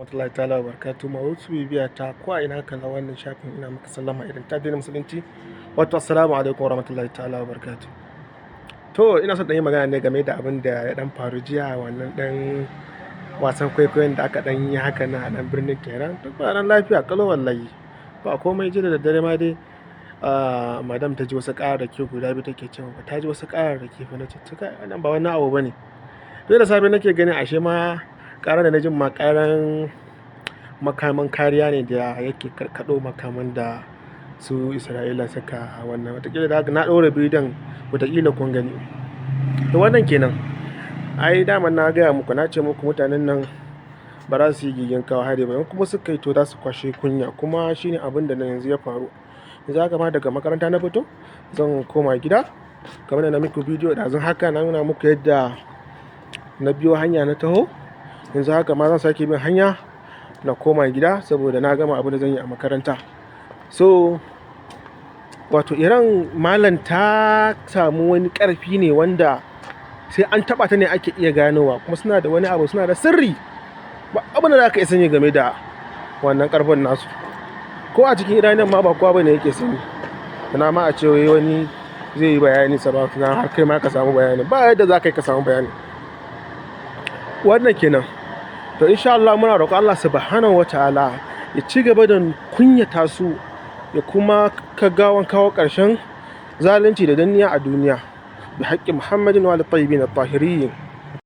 Warahmatullahi ta'ala wa barakatuh. Masu bibiya ta ko a ina kalla wannan shafin, ina maka sallama irin ta addinin Musulunci. Wato assalamu alaikum warahmatullahi ta'ala wa barakatuh. To, ina son ɗan yi magana ne game da abin da ya ɗan faru jiya, wannan ɗan wasan kwaikwayon da aka ɗan yi haka na ɗan birnin Tehran. Duk ba nan lafiya ƙalau wallahi. Ba komai. Jiya da daddare ma dai, madam ta ji wasu ƙararraki guda biyu, take cewa ta ji wasu ƙararraki fa. Na ce, "Kai, wannan ba wani abu bane." To, da safe nake ganin ashe ma ƙarar da na jin ma ƙaran makaman kariya ne da yake karkaɗo makaman da su Isra'ila suka wannan. Wataƙila da na ɗaura bidiyon, wataƙila kun gani. To, wannan kenan. Ai daman na gaya muku, na ce muku mutanen nan ba za su yi gigin kawo hari ba. In kuma suka yi, to za su kwashe kunya. Kuma shine abin da na yanzu ya faru. Yanzu haka ma daga makaranta na fito, zan koma gida. Kamar da na muku bidiyo ɗazun haka, na nuna muku yadda na biyo hanya na taho. Yanzu haka ma zan sake bin hanya na koma gida saboda na gama abin da zan yi a makaranta. So, wato Iran malam ta samu wani ƙarfi ne wanda sai an taɓa ta ne ake iya ganowa, kuma suna da wani abu, suna da sirri. Ba abin da za ka iya sani game da wannan ƙarfin nasu. Ko a cikin Iranian ma ba kowa bane yake sani. Ina ma a ce wai wani zai yi bayani saboda har kai ma ka samu bayani. Ba yadda za ka yi ka samu bayani. Wannan kenan. To, insha Allah muna roƙon Allah Subhanahu wa ta'ala ya ci gaba da kunyata su, ya kuma gaggawan kawo ƙarshen zalunci da danniya a duniya. Bi haƙƙi Muhammadin wa tayyibin at-tahirin.